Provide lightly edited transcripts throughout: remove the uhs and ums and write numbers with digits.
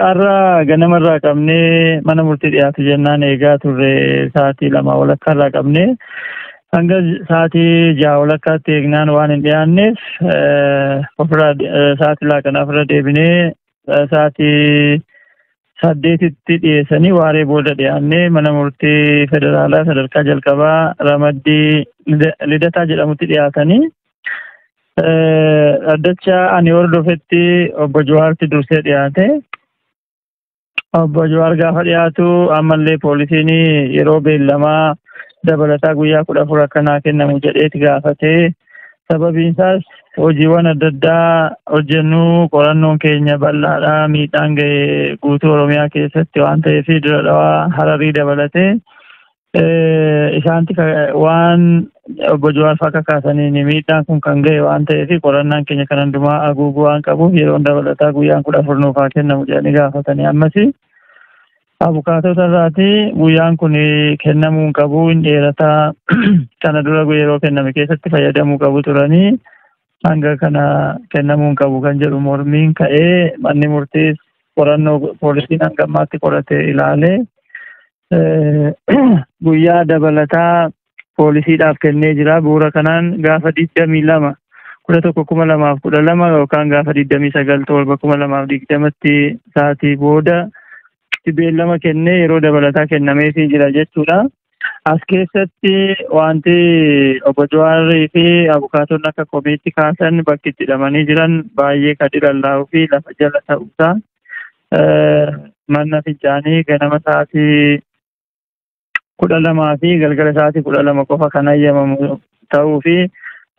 Har'a ganamarraa qabnee mana murtii dhiyaatu jennaan eegaa turre. Sa'aatii 2 walakkaarraa qabnee hanga sa'aatii 6 walakkaatti eegnaan waan hin dhiyaanneef, ofirraa sa'aatii laaqanaa ofirra deebinee sa'aatii 8tti dhiyeessanii, waaree booda dhiyaannee mana murtii federaalaa sadarkaa jalqabaa ramaddii Lidataa jedhamutti dhiyaatanii, dhaddacha ani hordofetti obbo Jawaarti dursee dhiyaate. Obbo Jawaar gaafa dhiyaatu ammallee poolisiin yeroo beellamaa dabalataa guyyaa 14 akkanaa kennamu jedheeti gaafatee, sababiin isaas hojiiwwan adda addaa hojjennu, qorannoon keenya bal'aadha, miidhaan ga'e guutuu Oromiyaa keessatti waan ta'eef, Dira Dhawaa, Hararii dabalatee isaanti waan obbo Jawaar fa'aa kakaasaniin miidhaan kun kan ga'e waan ta'eef, qorannaan keenya kan hundumaa haguuguu waan qabuuf yeroon dabalataa guyyaan 14 nuuf haa kennamu jedhanii gaafatanii, ammas abukaatota irraati guyyaan kun kennamuu hin qabu, hin dheerataa, kana dura yeroo kenname keessatti fayyadamuu qabu turanii, hanga kana kennamuu hin qabu kan jedhu mormiin ka'ee, manni murtiis qorannoo poolisiin hanga ammaatti qorate ilaalee guyyaa dabalataa poolisiidhaaf kennee jira. Bu'uura kanaan gaafa 22 11 2012 yookaan gaafa 29 7 2020tti sa'aatii booda beellama kennee yeroo dabalataa kennameefii jira jechuudha. As keessatti wanti obbo Jawaarii fi abukaatonni akka komiitti kaasan, bakki itti hidhamanii jiran baay'ee kan dhilallaa'uu fi lafa jala ta'uusaa, mana fincaanii ganama sa'aatii 12 fi galgala sa'aatii 12 qofa kan hayyamamu ta'uu fi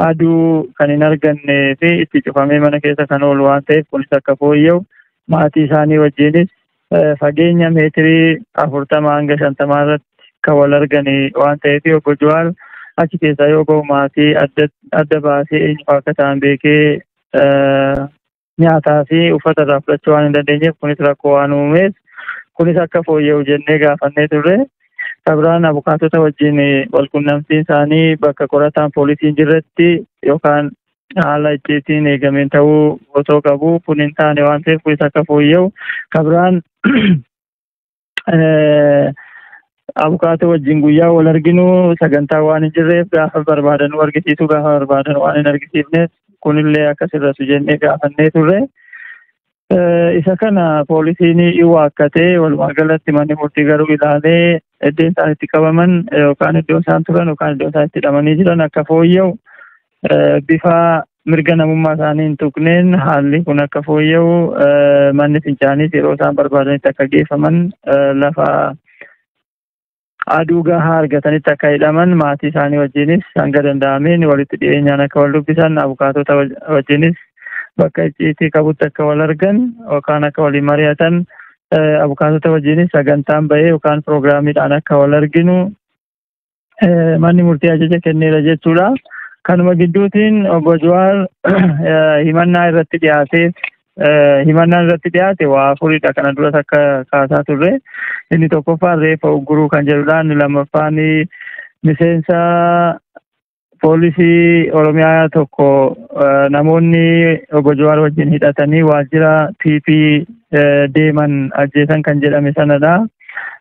aduu kan hin argannee fi itti cufamee mana keessa kan oolu waan ta'eef, kunis akka fooyya'u, maatii isaanii wajjinis fageenya meetirii 40 hanga 50 irratti kan wal arganii waan ta'eef, obbo Jawaar achi keessaa yoo ba'u maatii adda baasee eenyu akka ta'an beekee nyaataa fi uffata irraa fudhachuu waan hin dandeenyeef, kunis rakkoo waan uumeef, kunis akka fooyya'u jennee gaafannee turre. Kabiraan abukaatota wajjin walqunnamtiin isaanii bakka qorataan poolisiin jirretti yookaan haala icciitiin eegameen ta'uu otoo qabu, kun hin taane waan ta'eef, kunis akka fooyya'u. Kabiraan abukaatoo wajjin guyyaa wal arginu sagantaa waan hin jirreef, gaafa barbaadan argisiisuu, gaafa barbaadan waan hin argisiifneef, kunillee akka sirratu jennee gaafannee turre. Isa kana poolisiin waakkatee, walumaa galatti manni murtii garuu ilaalee iddoo isaan itti qabaman yookaan iddoo isaan turan yookaan iddoo isaan itti hidhamanii jiran akka fooyya'u, bifa mirga namummaa isaanii hin tuqneen haalli kun akka fooyya'u, manni fincaaniis yeroo isaan barbaadanitti akka geeffaman, lafa aduu gahaa argatanitti akka hidhaman, maatii isaanii wajjinis hanga danda'ameen walitti dhiyeenyaan akka wal dubbisan, abukaatota wajjinis bakka icciitii qabutti akka wal argan yookaan akka waliin mari'atan, abukaatota wajjinis sagantaan bahee yookaan piroogiraamiidhaan akka wal arginu manni murtii ajaja kenneera jechuudha. Kanuma gidduutiin obbo Jawaar himannaa irratti dhiyaateef, himannaan irratti dhiyaate waa afuridha, kana duras akka kaasaa turre. Inni tokkoffaan reefa ugguruu kan jedhudha. Inni lammaffaan miseensa poolisii Oromiyaa tokko namoonni obbo Jawaar wajjin hidhatanii waajjira PP deeman ajjeesan kan jedhame sanadha.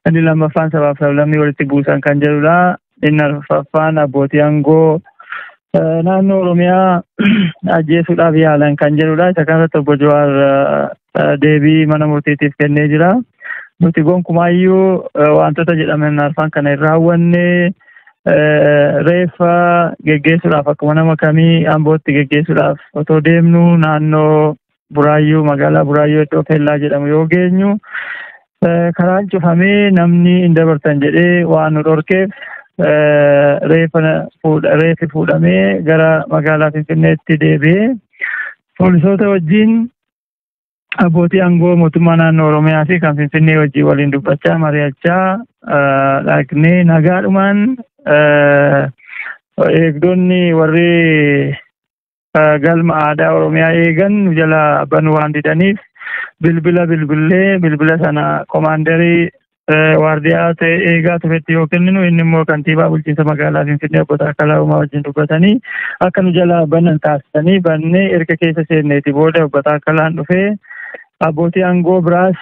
Inni lammaffaan sabaaf sablammii walitti buusan kan jedhudha. Inni arfaffaan abbootii aangoo naannoo Oromiyaa ajjeesuudhaaf yaalan kan jedhudha. Isa kanarratti obbo Jawaar deebii mana murtiitiif kennee jira. Nuti gonkumaayyuu wantoota jedhaman arfan kana hin raawwanne. Reeffa geggeessuudhaaf akkuma nama kamii Ambootti geggeessuudhaaf otoo deemnu, naannoo Buraayyuu, magaalaa Buraayyuu iddoo Kellaa jedhamu yoo geenyu, karaan cufamee namni hin dabartan jedhee waan nu dhorkeef, reeffi fuudhamee gara magaalaa Finfinneetti deebi'ee, poolisoota wajjin abbootii aangoo mootummaa naannoo Oromiyaa fi kan Finfinnee wajjin waliin dubbachaa mari'achaa dhaqnee, nagaadhumaan eegdonni warri galma aadaa Oromiyaa eegan nu jala banuu waan didaniif, bilbila bilbillee bilbila sana komaandarii waardiyaa ta'e eegaa turetti yoo kenninu, inni immoo kantiibaa bulchiinsa magaalaa Finfinnee obbo Taakkalaa Uumaa wajjin dubbatanii akka nu jala banan taasisanii, bannee erga keessa seenneeti booda obbo Taakkalaan dhufee abbootii aangoo biraas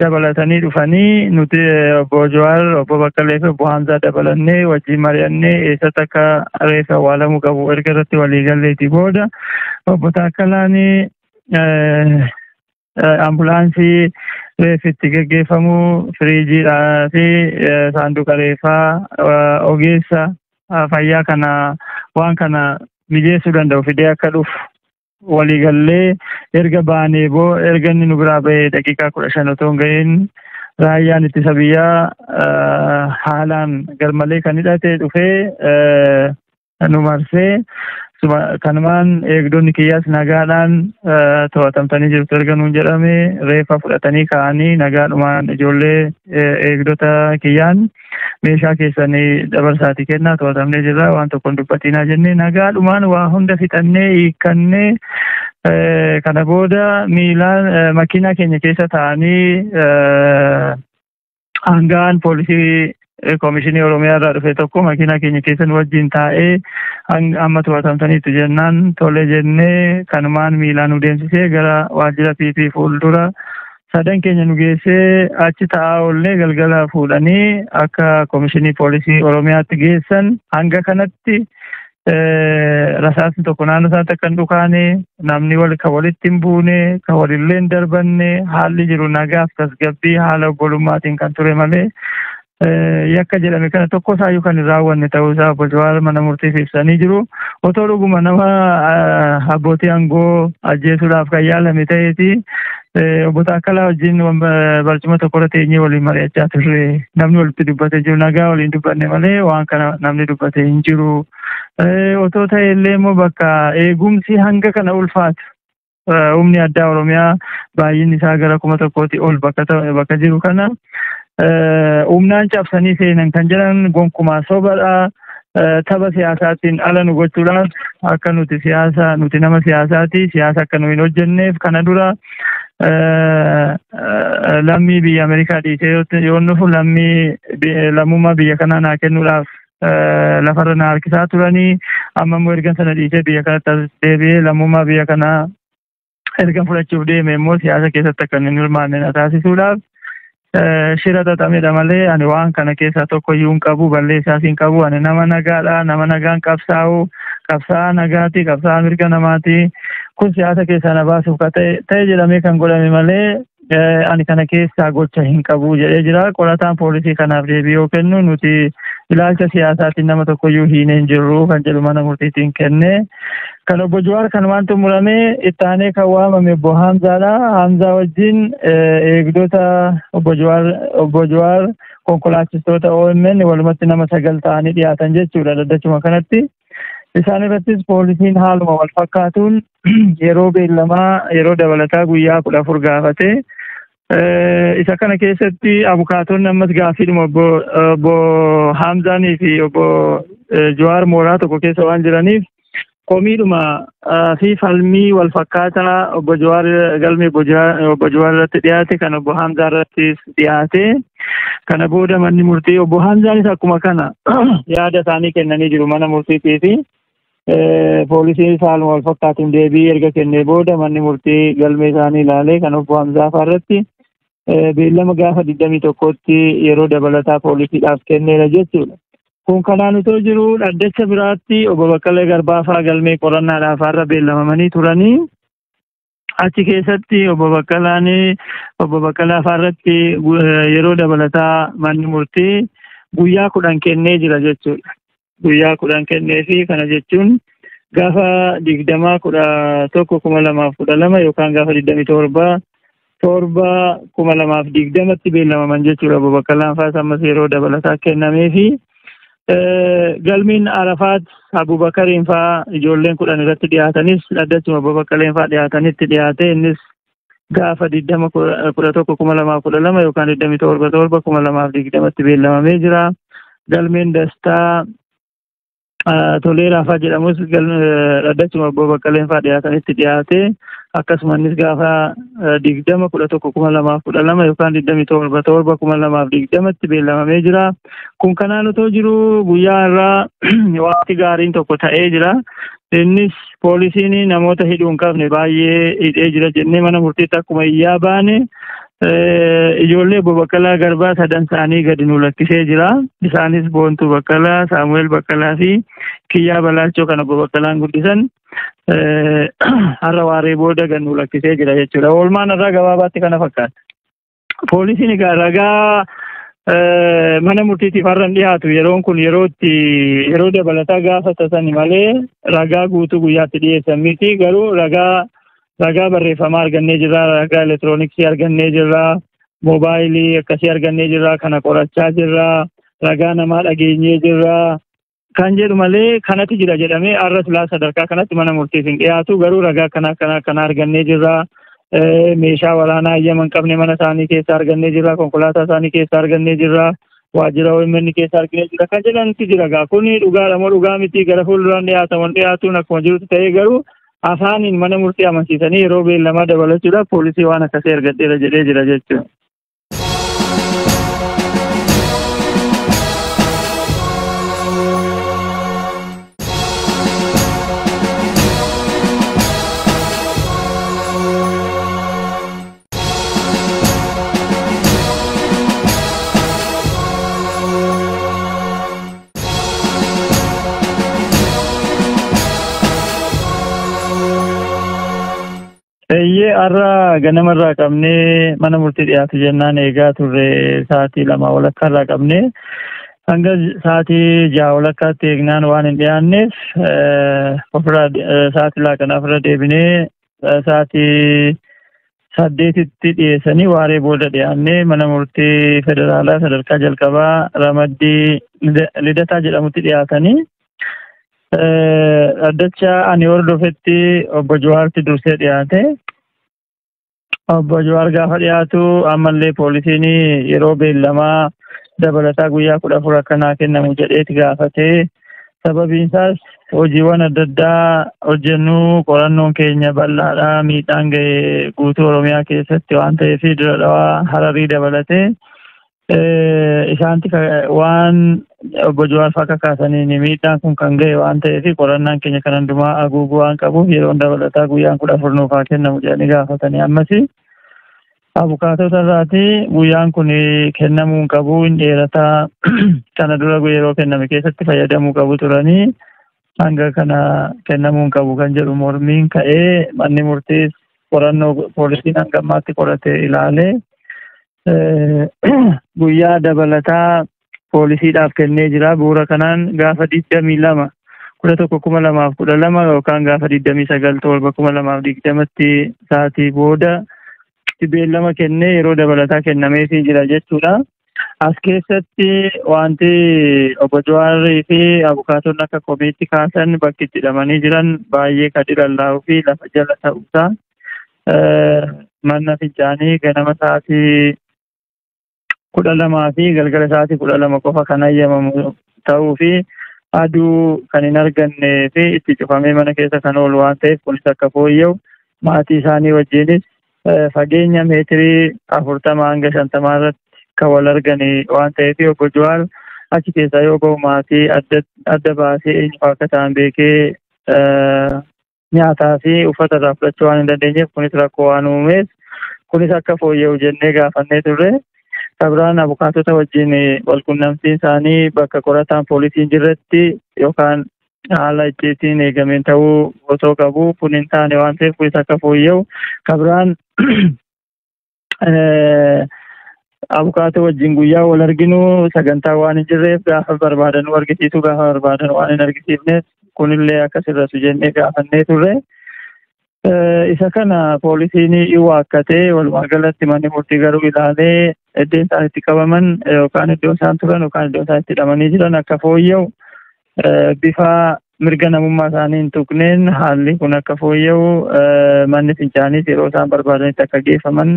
dabalatanii dhufanii nuti obbo Jawaar, obbo Baqqalee fi obbo Hamzaa dabalannee wajjin mari'annee eessatti akka reeffa awwaalamuu qabu erga irratti walii galleetii booda obbo Taakkalaan ambulaansii reeffi itti geggeeffamu, firiijiidhaa fi saanduqa reeffaa, ogeessa fayyaa kana waan kana mijeessuu danda'u fidee akka dhufu waliigallee erga baanee boo erga inni nu biraa bahee daqiiqaa 15 otoo hin ga'iin raayyaan ittisa biyyaa haalaan garmalee kan hidhate dhufee nu marsee, kanumaan eegdonni kiyyaas nagaadhaan to'atamtanii jirtu erga nuun jedhame reeffa fudhatanii ka'anii nagaadhumaan ijoollee eegdota kiyyaan meeshaa keessanii dabarsaatii kennaa, to'atamnee jirra, waan tokko hin dubbatinaa jennee nagaadhumaan waa hunda fixannee hiikkannee, kana booda miilaan makiinaa keenya keessa taa'anii hangaan poolisii koomishinii Oromiyaa irraa dhufe tokko makiinaa keenya keessa nu wajjin taa'ee amma to'atamtaniitu jennaan tole jennee kanumaan miilaan nu deemsisee gara waajjira PP fuuldura sadan keenya nu geessee achi taa'aa oollee galgala fuudhanii akka koomishinii poolisii Oromiyaatti geessan. Hanga kanatti rasaasni tokko naannoo isaatti akka hin dhukaane, namni wal kan walitti hin buune, kan walillee hin darbanne, haalli jiru nagaaf tasgabbii haala obbolummaatiin kan ture malee yakka jedhame kana tokko isaayyuu kan hin raawwanne ta'uu isaa obbo Jawaar mana murtiif ibsanii jiru. Otoo dhuguma nama abbootii aangoo ajjeesuudhaaf kan yaalame ta'eeti obbo Taakkalaa wajjin barcuma tokko irra teenyee waliin mari'achaa turre, namni walitti dubbatee jiru, nagaa waliin dubbanne malee waan kana namni dubbatee hin jiru. Otoo ta'e illee immoo bakka eegumsi hanga kana ulfaatu, humni addaa Oromiyaa baay'inni isaa gara 1000tti ol bakka jiru kana humnaan cabsanii seenan kan jedhan gonkumaa sobadha. Tapha siyaasaatiin ala nu gochuudhaaf, akka nuti siyaasa, nuti nama siyaasaati, siyaasa akka nu hin hojjenneef, kana dura lammii biyya Ameerikaa dhiisee yoo dhufu lammii lammummaa biyya kanaa naa kennuudhaaf lafarra na harkisaa turanii, amma immoo ergan sana dhiisee biyya kanatti as deebi'ee lammummaa biyya kanaa ergan fudhachuuf deeme immoo siyaasa keessatti akka hin hirmaanne na taasisuudhaaf shira xaxamedha malee ani waan kana keessaa tokko iyyuu hin qabu, balleessaas hin qabu. Ani nama nagaadha, nama nagaan qabsaa'u, qabsaa'aa nagaati, qabsaa'aa mirga namaati. Kun siyaasa keessaa na baasuuf ka ta'e jedhamee kan godhame malee ani kana keessaa gocha hin qabu jedhee jira. Qorataan poolisii kanaaf deebii yoo kennu nuti ilaalcha siyaasaatiin nama tokko iyyuu hiinee hin jirru kan jedhu mana murtiitiin kenne. Kan obbo Jawaar kan waan xumurame, itti aanee kan waamame obbo Hamzaadha. Hamzaa wajjin eegdota obbo Jawaar, obbo Jawaar, konkolaachistoota OMN walumatti nama sagal ta'anii dhiyaatan jechuudha dhaddachuma kanatti. Isaan irrattis poolisiin haaluma wal fakkaatuun yeroo beellamaa yeroo dabalataa guyyaa 14 gaafate. Isa kana keessatti abukaatonni ammas gaaffiidhuma obbo Hamzaanii fi obbo Jawaar mooraa tokko keessa waan jiraniif komiidhuma fi falmii wal fakkaataa obbo Jawaar, galmee obbo Jawaar irratti dhiyaate kan obbo Hamzaa irrattis dhiyaate. Kana booda manni murtii obbo Hamzaanis akkuma kana yaada isaanii kennanii jiru mana murtiitii fi poolisiin haaluma wal fakkaatuun deebii erga kennee booda manni murtii galmee isaanii ilaalee kan obbo Hamzaa fa'aa irratti beellama gaafa 21tti yeroo dabalataa poolisiidhaaf kenneera jechuudha. Kun kanaan otoo jiru dhaddacha biraatti obbo Baqqalee Garbaa fa'aa galmee qorannaadhaaf har'a beellamamanii turanii, achi keessatti obbo Baqqalaan, obbo Baqqalaa fa'aa irratti yeroo dabalataa manni murtii guyyaa 10 kennee jira jechuudha. Guyyaa 10 kennee fi kana jechuun gaafa 20/11/2012 yookaan gaafa 27/7/2020tti beellamaman jechuudha. Obbo Baqqalaan fa'aas ammas yeroo dabalataa kennamee fi galmiin Arafaat Abubakariin fa'aa ijoolleen 10 irratti dhiyaatanis dhaddachuma obbo Baqqaleen fa'aa dhiyaatanitti dhiyaate, innis gaafa 20/11/2012 yookaan 27/7/2020tti beellamamee jira. Galmeen Dastaa Toleeraa fa'aa jedhamus dhaddachuma obbo Baqqaleen fa'aa dhiyaatanitti dhiyaate, akkasuma innis gaafa 20/11/2012 yookaan 27/7/2020tti beellamamee jira. Kun kanaan otoo jiru guyyaa irraa wanti gaariin tokko ta'ee jira. Innis poolisiin namoota hidhuu hin qabne baay'ee hidhee jira jennee mana murtiitti akkuma iyyaa baane Ijoollee obbo Baqqalaa Garbaa sadan isaanii gadi nu lakkisee jira. Isaanis Boontuu Baqqalaa, Saamu'eel Baqqalaa fi Kiyyaa Balaachoo kan obbo Baqqalaan guddisan har'a waaree booda gad nu lakkisee jira jechuudha. Oolmaan irraa gabaabaatti kana fakkaata. Poolisiin egaa ragaa mana murtiitiif har'a hin dhiyaatu. Yeroon kun yeroo itti yeroo dabalataa gaafatatan malee ragaa guutuu guyyaatti dhiyeessan miti. Garuu ragaa barreeffamaa argannee jirra, ragaa elektirooniksii argannee jirra, moobaayilii akkasii argannee jirra, kana qorachaa jirra, ragaa namaa dhageenyee jirra kan jedhu malee kanatti jira jedhamee har'a silaa sadarkaa kanatti mana murtiif hin dhiyaatu. Garuu ragaa kana kana kana argannee jirra. Meeshaa waraanaa hayyama hin qabne mana isaanii keessa argannee jirra, konkolaataa isaanii keessa argannee jirra, waajjira OMN keessa argannee jirra kan jedhantu jira. Gaa kuni dhugaadha moo dhugaa miti, gara fuulduraan dhiyaatamu dhiyaatuun akkuma jirutti ta'ee, garuu afaaniin mana murtii amansiisanii yeroo beellamaa dabalachuudhaaf poolisii waan akkasii argadheera jedhee jira jechuudha. Eeyyee, har'a ganamarraa qabnee mana murtii dhiyaatu jennaan eegaa turre. Sa'aatii 2 walakkaarraa qabnee hanga sa'aatii 6 walakkaatti eegnaan waan hin dhiyaanneef ofirraa sa'aatii laaqanaa ofirra deebinee sa'aatii 8tti dhiyeessanii waaree booda dhiyaannee mana murtii federaalaa sadarkaa jalqabaa ramaddii Lidataa jedhamutti dhiyaatanii. Dhaddacha ani hordofetti obbo Jawaarti dursee dhiyaate. Obbo Jawaar gaafa dhiyaatu ammallee poolisiin yeroo beellamaa dabalataa guyyaa 14 akkanaa kennamu jedheeti gaafatee, sababiin isaas hojiiwwan adda addaa hojjennu, qorannoon keenya bal'aadha, miidhaan ga'e guutuu Oromiyaa keessatti waan ta'eef dura dhawaa Hararii dabalatee isaanti waan obbo Jawaar fa'aa kakaasaniin miidhaan kun kan ga'e waan ta'eef qorannaan keenya kan hundumaa haguuguu waan qabuuf yeroon dabalataa guyyaan 14 nuuf haa kennamu jedhanii gaafatanii, ammas abukaatota irraati guyyaan kun kennamuu hin qabu, hin dheerataa, kana dura yeroo kenname keessatti fayyadamuu qabu turanii, hanga kana kennamuu hin qabu kan jedhu mormiin ka'ee, manni murtiis qorannoo poolisiin hanga ammaatti qorate ilaalee guyyaa dabalataa poolisiidhaaf kennee jira. Bu'uura kanaan gaafa 22 11 2012 yookaan gaafa 29 7 2020tti sa'aatii booda beellama kennee yeroo dabalataa kennameefii jira jechuudha. As keessatti wanti obbo Jawaarii fi abukaatonni akka komiitti kaasan bakki itti hidhamanii jiran baay'ee kan dhilallaa'uu fi lafa jala ta'uusaa, mana fincaanii ganama sa'aatii 12 fi galgala sa'aatii 12 qofa kan hayyamamu ta'uu fi aduu kan hin argannee fi itti cufamee mana keessa kan oolu waan ta'eef kunis akka fooyya'u, maatii isaanii wajjinis fageenya meetirii 40 hanga 50 irratti kan wal arganii waan ta'eef, obbo Jawaar achi keessaa yoo ba'u maatii adda baasee eenyu akka ta'an beekee nyaataa fi uffata irraa fudhachuu waan hin dandeenyeef kunis rakkoo waan uumeef kunis akka fooyya'u jennee gaafannee turre. Kabiraan abukaatota wajjin walqunnamtiin isaanii bakka qorataan poolisiin jirretti yookaan haala icciitiin eegameen ta'uu osoo qabu kun hin taane waan ta'eef kunis akka fooyya'u. Kabiraan abukaatoo wajjin guyyaa wal arginu sagantaa waan hin jirreef gaafa barbaadan argisiisuu, gaafa barbaadan waan hin argisiifneef kunillee akka sirratu jennee gaafannee turre. Isa kana poolisiin waakkatee, walumaa galatti manni murtii garuu ilaalee iddoo isaan itti qabaman yookaan iddoo isaan turan yookaan iddoo isaan itti hidhamanii jiran akka fooyya'u, bifa mirga namummaa isaanii hin tuqneen haalli kun akka fooyya'u, manni fincaaniis yeroo isaan barbaadanitti akka geeffaman,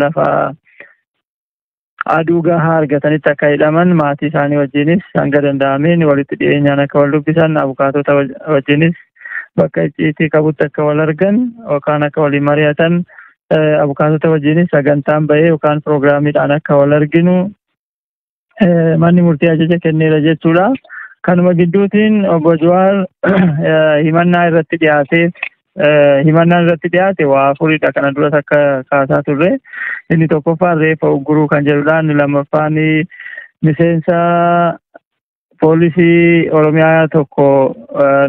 lafa aduu gahaa argatanitti akka hidhaman, maatii isaanii wajjinis hanga danda'ameen walitti dhiyeenyaan akka wal dubbisan, abukaatota wajjinis bakka icciitii qabutti akka wal argan yookaan akka waliin mari'atan, abukaatota wajjinis sagantaan bahee yookaan piroogiraamiidhaan akka wal arginu manni murtii ajaja kenneera jechuudha. Kanuma gidduutiin obbo Jawaar himannaa irratti dhiyaateef, himannaan irratti dhiyaate waa afuridha, kana duras akka kaasaa turre. Inni tokkoffaan reeffa ugguruu kan jedhudha. Inni lammaffaan miseensa poolisii Oromiyaa tokko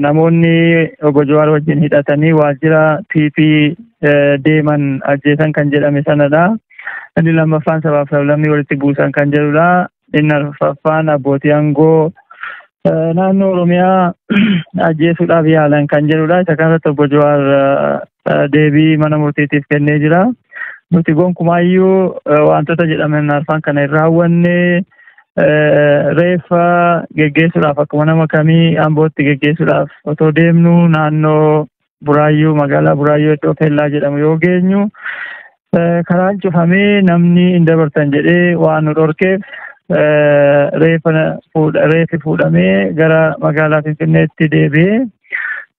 namoonni obbo Jawaar wajjin hidhatanii waajjira PP deeman ajjeesan kan jedhame sanadha. Inni lammaffaan sabaaf sablammii walitti buusan kan jedhudha. Inni arfaffaan abbootii aangoo naannoo Oromiyaa ajjeesuudhaaf yaalan kan jedhudha. Isa kanarratti obbo Jawaar deebii mana murtiitiif kennee jira. Nuti gonkumaayyuu wantoota jedhaman arfan kana hin raawwanne. Reeffa geggeessuudhaaf akkuma nama kamii Ambootti geggeessuudhaaf otoo deemnu naannoo Buraayyuu, magaalaa Buraayyuu iddoo Kellaa jedhamu yoo geenyu, karaan cufamee namni hin dabartan jedhee waan nu dhorkeef reeffi fuudhamee gara magaalaa Finfinneetti deebi'ee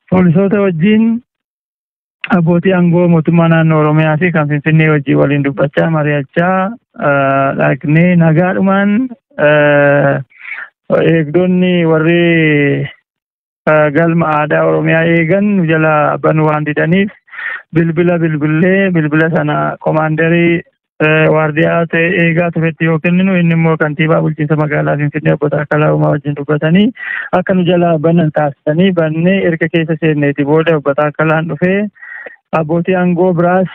poolisoota wajjin abbootii aangoo mootummaa naannoo Oromiyaa fi kan Finfinnee wajjin waliin dubbachaa mari'achaa dhaqnee nagaadhumaan eegdonni warri galma aadaa Oromiyaa eegan nu jala banuu waan didaniif bilbila bilbillee bilbila sana komaandarii waardiyaa ta'e eegaa turetti yoo kenninu, inni immoo kantiibaa bulchiinsa magaalaa Finfinnee obbo Taakkalaa Uumaa wajjin dubbatanii akka nu jala banan taasisanii bannee erga keessa seenneeti booda obbo Taakkalaan dhufee abbootii aangoo biraas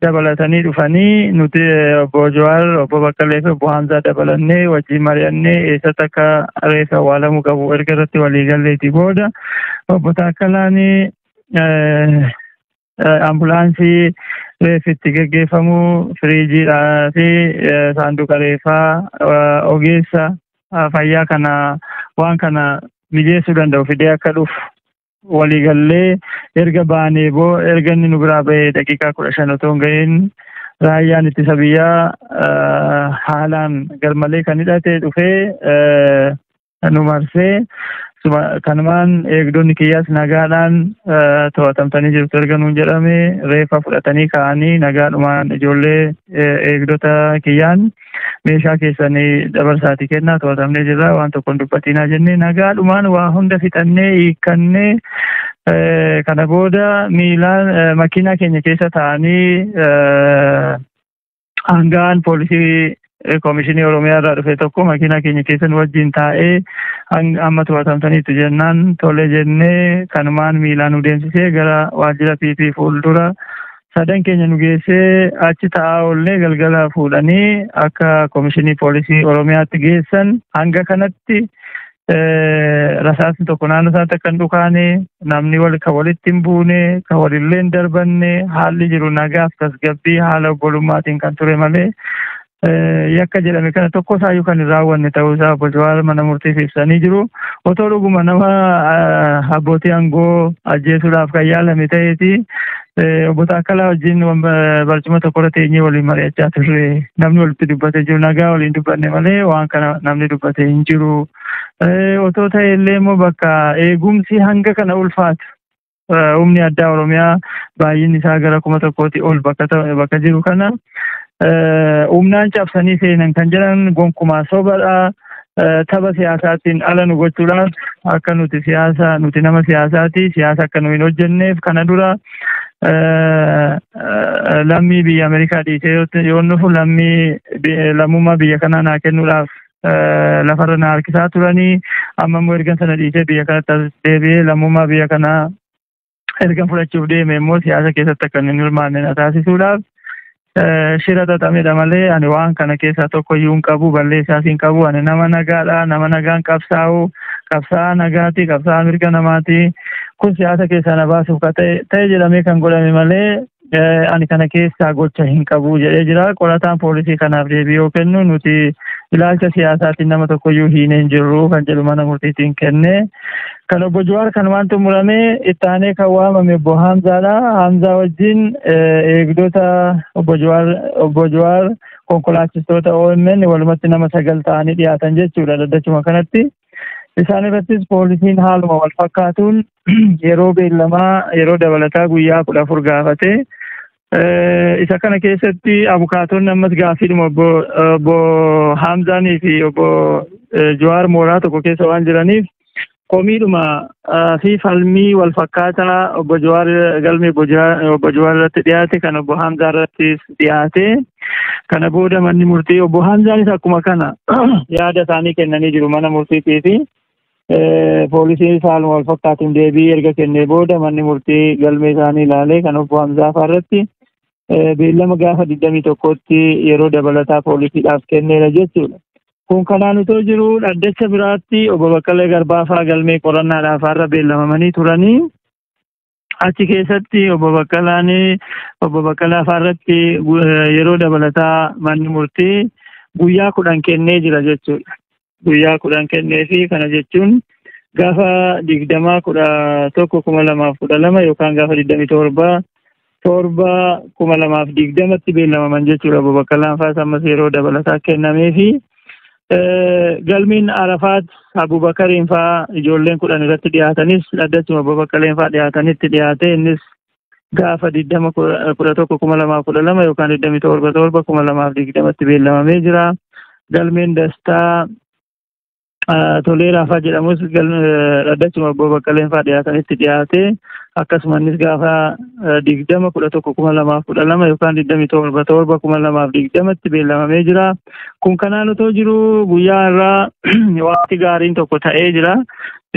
dabalatanii dhufanii nuti obbo Jawaar, obbo Baqqalee fi obbo Hamzaa dabalannee wajjin mari'annee eessatti akka reeffi awwaalamuu qabu erga irratti walii galleeti booda obbo Taakkalaan ambulaansii reeffi itti geggeeffamu, firiijiidhaa fi saanduqa reeffaa, ogeessa fayyaa kana waan kana mijeessuu danda'u fidee akka dhufu waliigallee erga baanee boo erga inni nu biraa bahee daqiiqaa 15 otoo hin ga'iin raayyaan ittisa biyyaa haalaan garmalee kan hidhate dhufee nu marsee, kanumaan eegdonni kiyyaas nagaadhaan to'atamtanii jirtu erga nuun jedhame reeffa fudhatanii ka'anii nagaadhumaan ijoollee eegdota kiyyaan meeshaa keessanii dabarsaatii kennaa, to'atamnee jirra, waan tokko hin dubbatinaa jennee nagaadhumaan waa hunda fixannee hiikkannee kana booda miilaan makiinaa keenya keessa taa'anii hangaan poolisii koomishinii Oromiyaa irraa dhufe tokko makiinaa keenya keessa nu wajjin taa'ee amma to'atamtaniitu jennaan tole jennee kanumaan miilaan nu deemsisee gara waajjira PP fuuldura sadan keenya nu geessee achi taa'aa oollee galgala fuudhanii akka koomishinii poolisii Oromiyaatti geessan. Hanga kanatti rasaasni tokko naannoo isaatti akka hin dhukaane, namni wal kan walitti hin buune, kan walillee hin darbanne, haalli jiru nagaaf tasgabbii haala obbolummaatiin kan ture malee yakka jedhame kana tokko isaayyuu kan hin raawwanne ta'uu isaa obbo Jawaar mana murtiif ibsanii jiru. Otoo dhuguma nama abbootii aangoo ajjeesuudhaaf kan yaalame ta'eeti obbo Taakkalaa wajjin barcuma tokko irra teenyee waliin mari'achaa turre. Namni walitti dubbatee jiru nagaa waliin dubbanne malee waan kana namni dubbatee hin jiru. Otoo ta'e illee immoo bakka eegumsi hanga kana ulfaatu, humni addaa Oromiyaa baay'inni isaa gara 1000tti ol bakka jiru kana humnaan cabsanii seenan kan jedhan gonkumaa sobadha. Tapha siyaasaatiin ala nu gochuudhaaf, akka nuti siyaasa, nuti nama siyaasaati, siyaasa akka nu hin hojjenneef, kana dura lammii biyya Ameerikaa dhiisee yoo dhufu lammii lammummaa biyya kanaa naa kennuudhaaf lafarra na harkisaa turanii, amma immoo erga sana dhiisee biyya kanatti as deebi'ee lammummaa biyya kanaa erga fudhachuuf deeme immoo siyaasa keessatti akka hin hirmaanne na taasisuudhaaf shira xaxamedha malee ani waan kana keessaa tokko iyyuu hin qabu, balleessaas hin qabu. Ani nama nagaadha, nama nagaan qabsaa'u, qabsaa'aa nagaati, qabsaa'aa mirga namaati. Kun siyaasa keessaa na baasuuf ka ta'e jedhamee kan godhame malee ani kana keessaa gocha hin qabu jedhee jira. Qorataan poolisii kanaaf deebii yoo kennu, nuti ilaalcha siyaasaatiin nama tokko iyyuu hiinee hin jirru kan jedhu mana murtiitiin kenne. Kan obbo Jawaar kan waan xumurame, itti aanee kan waamame obbo Hamzaadha. Hamzaa wajjin eegdota obbo Jawaar, obbo Jawaar, konkolaachistoota OMN walumatti nama sagal ta'anii dhiyaatan jechuudha daddachuma kanatti. Isaan irrattis poolisiin haaluma wal fakkaatuun yeroo beellamaa yeroo dabalataa guyyaa 14 gaafate. Isa kana keessatti abukaatonni ammas gaaffiidhuma obbo Hamzaanii fi obbo Jawaar mooraa tokko keessa waan jiraniif Komiidhuma fi falmii wal fakkaataa obbo Jawaar galmee obbo Jawaar irratti dhiyaate kan obbo Hamzaa irrattis dhiyaate. Kana booda manni murtii obbo Hamzaanis akkuma kana yaada isaanii kennanii jiru mana murtiitii fi poolisiin haaluma wal fakkaatuun deebii erga kennee booda manni murtii galmee isaanii ilaalee kan obbo Hamzaa fa'aa irratti beellama gaafa 21tti yeroo dabalataa poolisiidhaaf kenneera jechuudha. Kun kanaan otoo jiru dhaddacha biraatti obbo Baqqalee Garbaa fa'aa galmee qorannaadhaaf har'a beellamamanii turanii achi keessatti obbo Baqqalaan obbo Baqqalaa fa'aa irratti yeroo dabalataa manni murtii guyyaa 10 kennee jira jechuudha. Guyyaa 10 kennee fi kana jechuun gaafa 20 11 2012 yookaan gaafa 27 7 2020tti beellamaman jechuudha. Obbo Baqqalaan fa'aas ammas yeroo dabalataa kennamee fi galmiin Arafaat Abubakariin fa'aa ijoolleen 10 irratti dhiyaatanis dhaddachuma obbo Baqqaleen fa'aa dhiyaatanitti dhiyaate innis gaafa 20 11 2012 yookaan 27 7 2020tti beellamamee jira. Galmeen Dastaa Toleeraa fa'aa jedhamus dhaddachuma obbo Baqqaleen fa'aa dhiyaatanitti dhiyaate akkasuma innis gaafa 20 11 2012 yookaan 27 7 2020tti beellamamee jira. Kun kanaan otoo jiru guyyaa irraa wanti gaariin tokko ta'ee jira.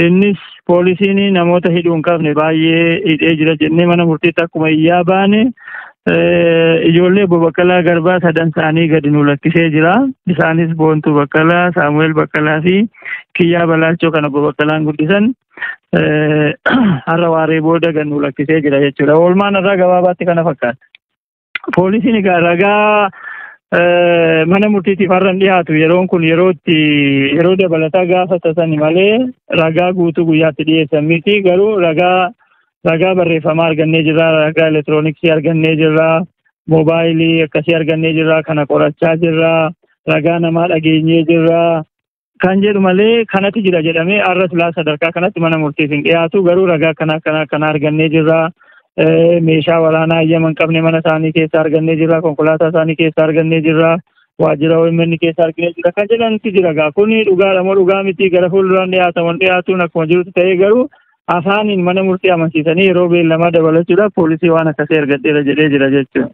Innis poolisiin namoota hidhuu hin qabne baay'ee hidhee jira jennee mana murtiitti akkuma iyyaa baane ijoollee obbo Baqqalaa Garbaa sadan isaanii gadi nu lakkisee jira. Isaanis Boontuu Baqqalaa, Saamu'eel Baqqalaa fi Kiyyaa Balaachoo kan obbo Baqqalaan guddisan har'a waaree booda gad nu lakkisee jira jechuudha. Oolmaan irraa gabaabaatti kana fakkaata. Poolisiin egaa ragaa mana murtiitiif har'a hin dhiyaatu. Yeroon kun yeroo itti yeroo dabalataa gaafatatan malee ragaa guutuu guyyaatti dhiyeessan miti. Garuu ragaa barreeffamaa argannee jirra, ragaa elektirooniksii argannee jirra, moobaayilii akkasii argannee jirra, kana qorachaa jirra, ragaa namaa dhageenyee jirra kan jedhu malee kanatti jira jedhamee har'a silaa sadarkaa kanatti mana murtiif hin dhiyaatu. Garuu ragaa kana kana kana argannee jirra. Meeshaa waraanaa hayyama hin qabne mana isaanii keessa argannee jirra, konkolaataa isaanii keessa argannee jirra, waajjira OMN keessa argannee jirra kan jedhantu jira. Gaa kuni dhugaadha moo dhugaa miti gara fuulduraan dhiyaataman dhiyaatuun akkuma jirutti ta'ee garuu afaaniin mana murtii amansiisanii yeroo beellamaa dabalachuudhaaf poolisii waan akkasii argadheera jedhee jira jechuudha.